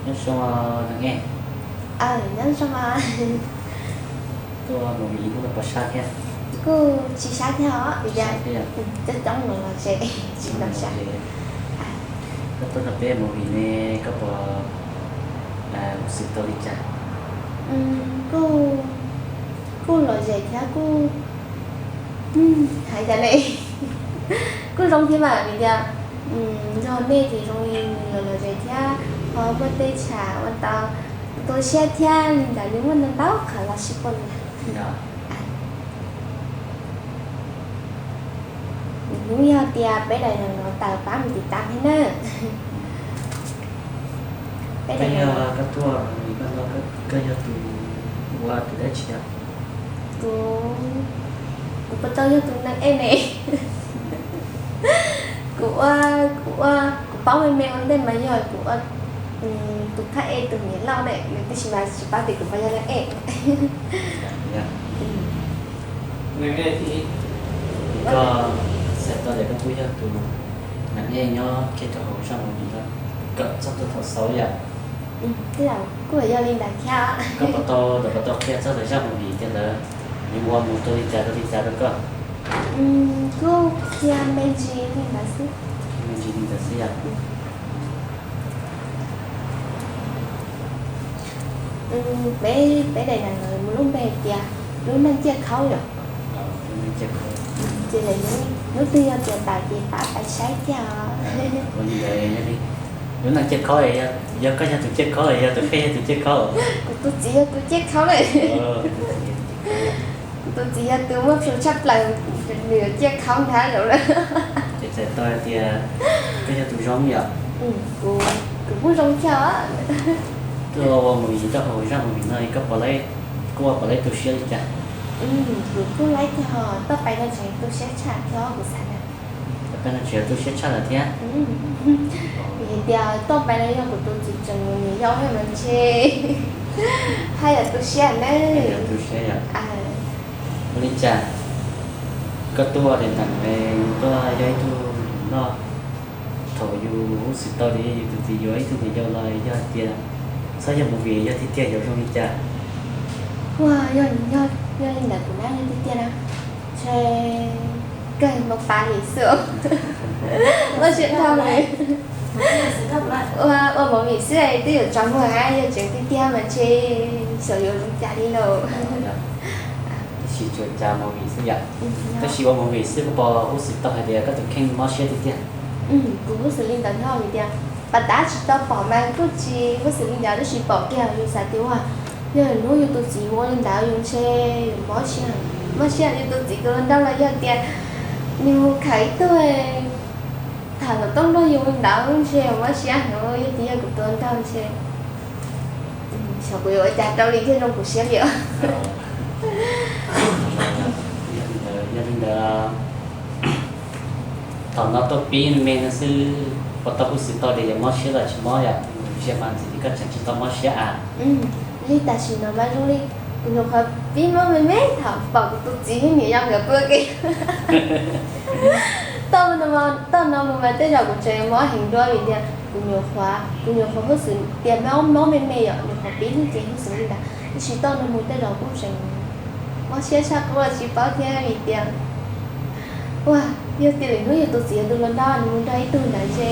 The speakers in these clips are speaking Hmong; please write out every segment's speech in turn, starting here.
Nyob zoo, Ej. Aw, nyob zoo. Tuaj movie hnub no puas sab thiab? Kuj tsis sab thiab os, vim tias coob coob los lom zem, tsis tau sab. Koj tuaj nrog peb movie ne, koj puas xwm tau li cas? Kuj, kuj lom zem thiab kuj, hais cas ne, kuj zoo thiab mas vim tias nrog nej ces zoo li lom lom zem thiab ho muaj tej tsham ua tau tu siab thiab li ntawd, nws muaj ntau ntau qhov los sib pom na. Hnub yog tias peb daim no tawm pab mus tiv tam thiab na. Peb daim no, koj tuaj, koj yog tus ua tus dab tsi os? Kuv, kuv puas tau yog tus neeg ej ne? Kuv ua, kuv ua, kuv paub me me ua ntej mas yog kuv ua tus phab ej tus niam loj ne, nws tab sis mas tsis paub tias kuv puas yog neeg ej. Koj xav tau tias koj twb yog tus neeg ej nyob kiag rau hauv zaj movie no kom txog thaum xaus yom? Kuj yog li ntawd thiab. Koj puas tau, puas tau qhia txog ntawm zaj movie tias ntawd nws ua mus rau li cas rau li cas rau koj? Kuj qhia me ntsis li ntawd xwb. Me ntsis li ntawd xwb yom? Peb, peb daim no lub npe tias lub neej ciaj khaub yom? Ces lawv hnub twg yog tias tawm ces pab pais saib kiag os. Lub neej ciaj khaub, yog koj yog tus ciaj khaub, yog tus kheej yog tus ciaj khaub? Kuv tus txiv yog tus ciaj khaub lawm. Kuv tus txiv yog tus muaj plhus tshaj plaws, nws yuav ciaj khaub ntag lawm. Ces txhais tau hais tias koj yog tus zoo yom? Kuv kuj zoo thiab. Koj ua movie tau hauv zaj movie no koj puas, koj puas laib tu siab li cas? Kuv kuj laib thiab, toj pais no tseem tu siab tshaj thiab kuv xav na. Toj pais no tseem tu siab tshaj lawm thiab. Vim tias toj pais no yog kuv tus txiv tseem mus nws yau thiab mas ntshe haj yam tu siab na. Tu siab yom? Ua li cas koj tuaj li ntawm ne, tuaj yog ib tug noj, thaum yus huj xwm tau tias yus tus txiv yuav ib tug niam yau los yog hais tias txhob yog movie yog tiag tiag yuav zoo li cas? Ua, yog, yog li ntawd kuv nab yog tiag tiag na, ntshe kawg mus pab li xwb. Ua siab dhau li. Ua, ua movie xwb twb yuav tsaus muag, yog tseem tiag tiag mas ntshe xyov yuav zoo cas li lauj. Tab sis tsuas cas movie xwb yom? Tab sis ua movie xwb koj puas huj xwm tau hais tias koj tus kheej mob siab tiag tiag? Kuv huj xwm li ntawd thiab vim tias pas tab tsis tau pom mas kuj tsis huj xwm li ntawd, tab sis pom kiag yus xav tias ua, yog hnub yus tus txiv ua li ntawd yus ntshe yus mob siab, mob siab yus tus txiv tus hluas nraug los yog tias nws mus khaws ib tug tham tom tooj nrog yus li ntawd ntshe mob siab heev, yog tias yog kuv tus hluas nraug ntshe xyov kuv yuav ua cas rau li thiaj zoo kuv siab li os. Yog li ntawd, thaum no tuaj pib me me no xwb puas tau huj xwm tau tias yuav mob siab los tsis mob yom? Ntsia mas ntxim li koj tseem tsis tau mob siab a. Li tam sim no mas zoo li kuv nyuam qhuav pib mob me me thaum pom kuv tus txiv thiab niam yau nkawd pw ua ke. Toj, toj no mus mas tej zaum kuv tseem mob heev dua vim tias kuv nyuam qhuav, kuv nyuam qhuav huj xwm tias mob mob me me yom, nyuam qhuav pib hnub ces huj xwm li ntawd, tab sis toj no mus tej zaum kuj tseem mob siab tshaj qub los tsis paub thiab vim tias ua, yog tias lwm hnub yus tus txiv yog tus hluas nraug nws mus nrog ib tug ntawd ntshe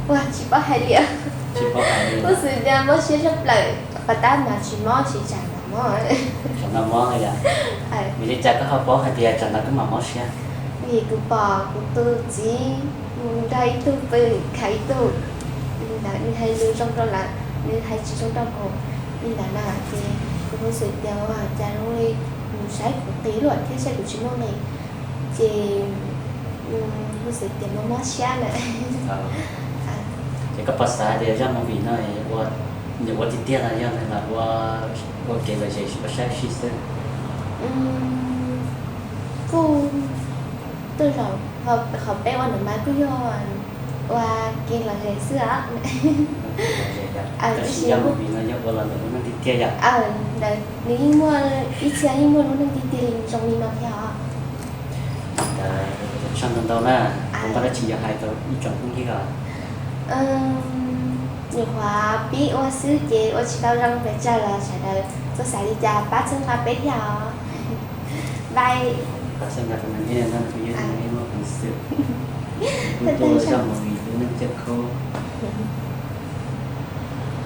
ua tsis paub hais li. Huj xwm tias mob siab tshaj plaws, pas tab mas tsis mob, tsis tsam no mob. Tsam no mob yom? Vim li cas koj ho paub hais tias tsam no koj mam mob siab? Vim kuv pom kuv tus txiv mus nrog ib tug pw, khaws ib tug, li ntawd nws hais lus zoo rau lawv, nws hais tsis zoo rau kuv, li ntawd na ces kuv huj xwm tias ua cas zoo li nws saib kuv qis luaj thiab saib kuv tsis muaj nqis, ces huj xwm tias mob mob siab na. Ces koj puas xav tias zaj movie no nws ua tiag tiag los yog ua kev lom zem ua saib sib xwb? Kuj tej zaum qhov peb ua ntawm mas kuj yog ua kev lom zem xwb os. Tab sis yog movie no yog ua los ntawm lub neej tiag tiag yom? Ntawd nws yeej muaj ib txhia yeej muaj lub neej tiag tiag li zoo li no thiab os. Ntawd tsaug ntau ntau na, koj muaj dab tsi yuav hais rau ib tsoom phooj ywg os? Nyuam qhuav pib ua xwb ces ua tsis tau zoo pes tsawg los sawv daws txhob xav li cas, pab txhawb nqa peb thiab os. Bye. Tus tuaj zaj movie tus neeg cawm khaub.